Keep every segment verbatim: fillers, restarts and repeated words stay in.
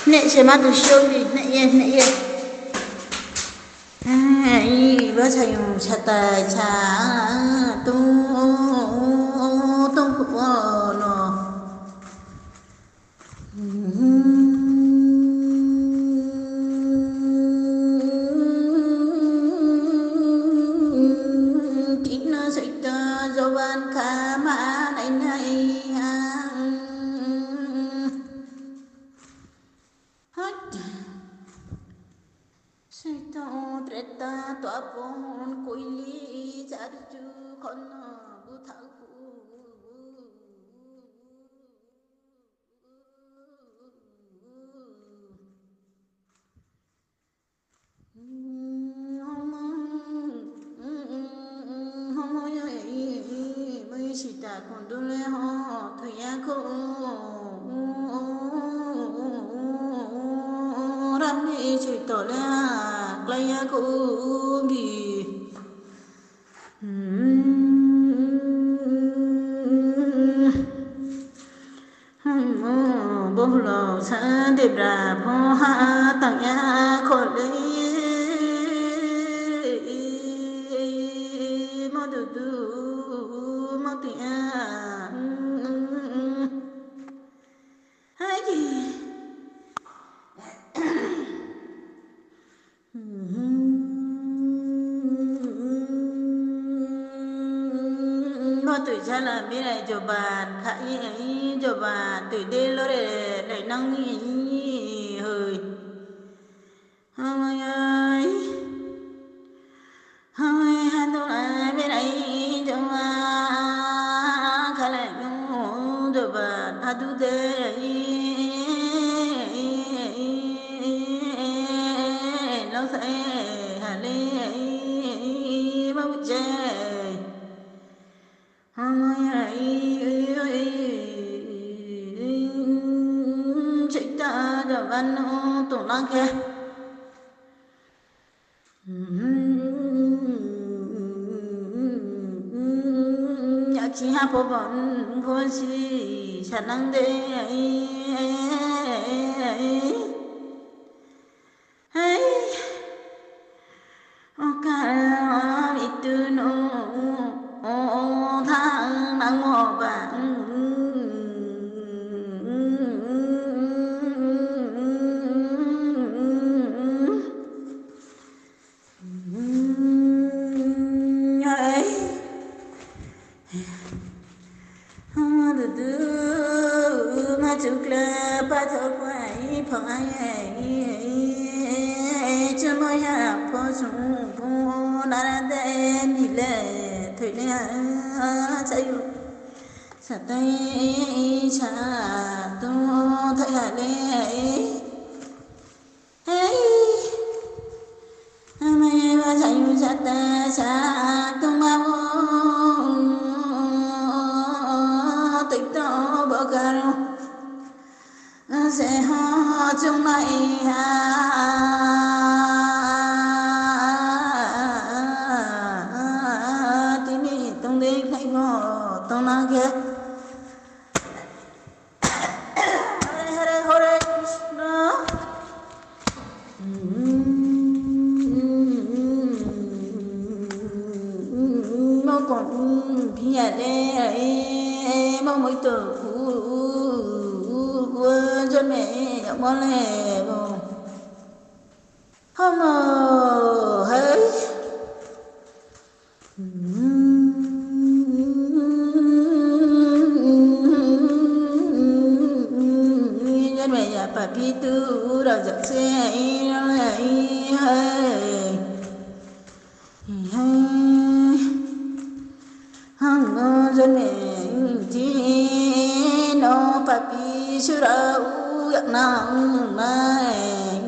Neh se ma tu siong di, neh ye, neh ye. Ai, bo sayung satai sa, tong, tong phuh wo no. Tino soito joban kha ma nai nai ang. Soito treta tuapon koili charju khon buthaoh phuh. Mui sita khundu le ho thoi ya khou. Ram ni soito le ha klái ya khou bi. Bohlo sa debra pho ha tang ya kho le, mo du du mo tui ya. Bo tui sala berai joban kha ye, joban tui de lo re, nai nang ni hoi. Hoi, hoi, ha du la berai joban kha le nu joban ha du de. Lo sa ha le, ba bu je. Hoi, ai, ai, ai, chita joban no tong nang khe. Yaksi ha pho bon pho si sa nang de. Hai. Oka itu no thang nang mo ba. Ai. Hama du du, ma chukla pathor pai phang ai, chumo ya pho sung pho nara de ni le thoi le ha sayu. Satai sa tu thoi ha le. Hei, amai ba sayu sata sa tongma wo, tui to bo karo. Se ho chungmai ha, tini tong dei khlai mo tong nang khe. Hare Hare, Hare Krishna. Mo kong phiya le, mo moi to khu, jonme yamo le bo. Homo, hai. Jonme ya papi tu rao jat se, hai. Hang no jonme ti no papi sura u yak nang mai.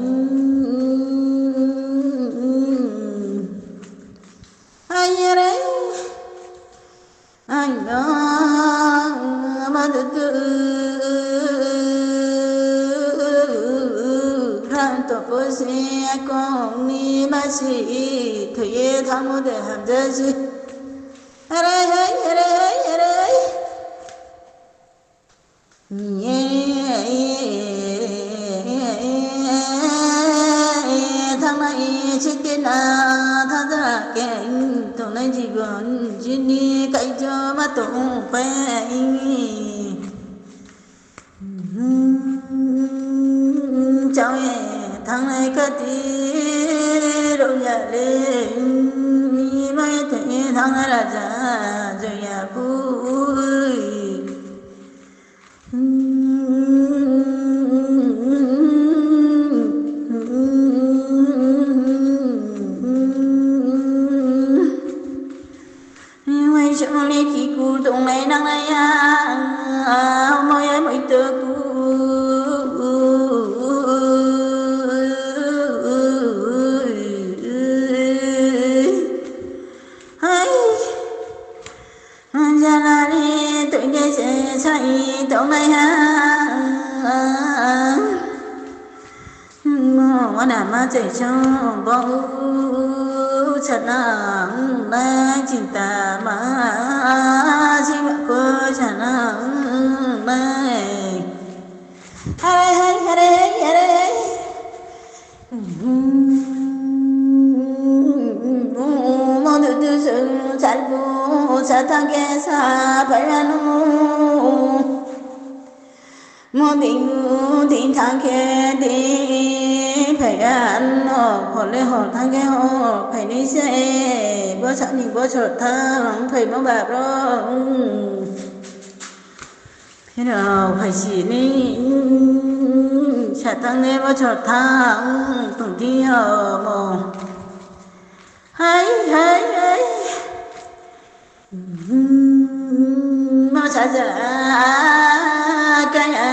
Ai re, ai no ma du du, ran to po se kong. ni masi thoi ye thanngmo de hamja se. Are hai, are hai, are hai. Thangnai sithena thaja khe tongnai jibon chini kaijo ma tongpai. Chao ye thangnai kati rao ya le, mai thoi ye thangnai raja joya pui. Waisong ni kikur tongnai nangnai ya, maya moito ku. Hai. Jalani tui de se sai tongnai ha. Mo wana ma chai chong bo u chanang nai chinta ma si ma ko chanang nai. Hare hai, hare hai, hare hai. Mo du du sung sal bu sa thang khe sa phai ya no. Mo ding bu ding thang khe ding phai ya no. Hor le hor thang khe hor phai nai se. Bo sa ni bo sor thang phai mo ba bro. Hino phaisi ni, sa thanng ne bo sor thanng tong di yo mo. Hai, hai, hai. Mo saja, kaya,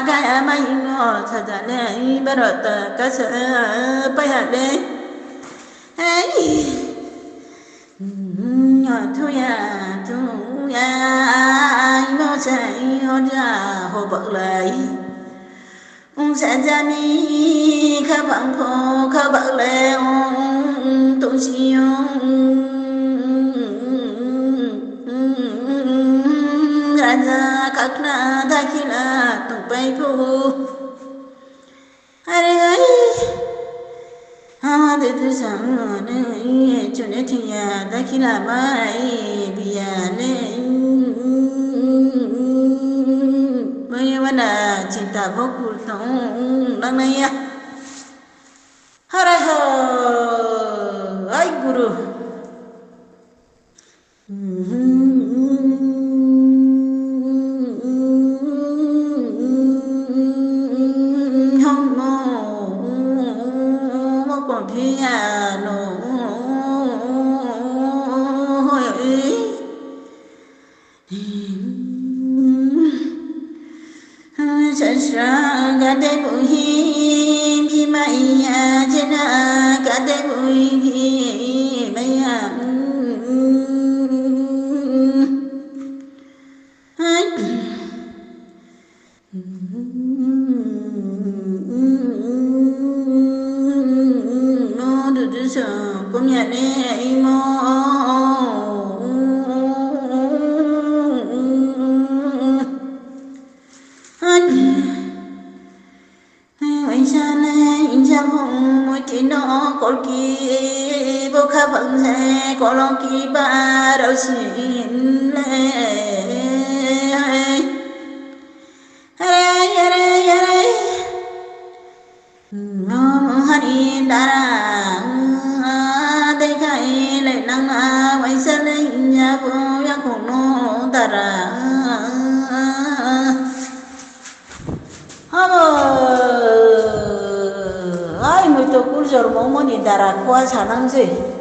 kaya mai mo saja le, barota kasa, paya le. Hai. Yo thuya, thuya, ai mo sai yo ja ho baklai. Ong sa ja ni khaphang pho khabaklai ong tongsi yo. Raja khakna dakhila tongpai pho. Are ai. Hama de tu sang ne, chune thing ya, dakhila mai biya ne. Mai wana chinta bo kur tong nang nai ya. Hara ho, ai guru. Sasra gade buhi bimaya jena gade buhi bimaya. No dudu so kumya ne imo. Waisa le inja bung muti no kolki bo khaphang se kolongki ba rao sin le. Hare, hare, hare. Hari dara, dekhai le nang na, waisa le ya bo ya khong no dara. Habo, ai, muito kur jormo mo ni dara khua sanang se.